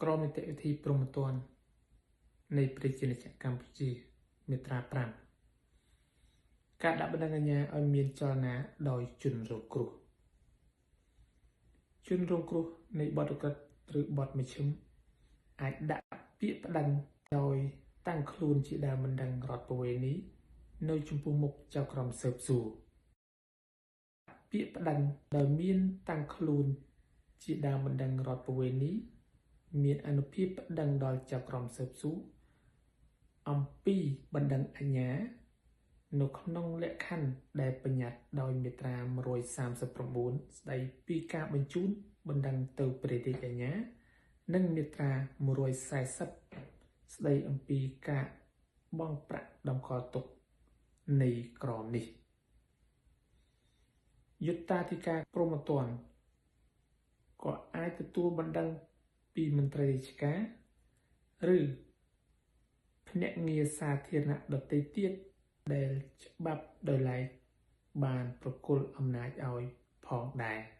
ក្រមនីតិវិធីព្រហ្មទណ្ឌនៃប្រជាណាចក្រកម្ពុជាមាត្រា5ការដាក់បណ្ដឹងអាជ្ញាឲ្យមានចលនាដោយជនរងគ្រោះជនរងគ្រោះនៃបទឧក្រិដ្ឋឬបទមជ្ឈិមអាចដាក់ពាក្យប្តឹងដោយតាំងខ្លួនជាដើមបណ្ដឹងរដ្ឋប្បវេណីនៅចំពោះមុខចៅក្រមស៊ើបសួរពាក្យប្តឹងដោយមានតាំងខ្លួនជាដើមបណ្ដឹងរដ្ឋប្បវេណីមានអនុភាពប្តឹងដល់ចៅក្រមស៊ើបសួរអំពីបណ្ដឹងអាជ្ញានៅក្នុងលក្ខខណ្ឌដែលបញ្ញត្តិដោយមាត្រា139ស្តីពីការបញ្ជូនបណ្ដឹងទៅព្រះរាជអាជ្ញានិងមាត្រា140ស្តីអំពីការបង់ប្រាក់តម្កល់ទុកនៃក្រមនេះយុត្តាធិការព្រហ្មទណ្ឌក៏អាចទទួលបណ្ដឹងពីមន្ត្រីរាជការឬភ្នាក់ងារសាធារណៈដទៃទៀតដែលច្បាប់ដោយឡែកបានប្រគល់អំណាចឲ្យផងដែរ។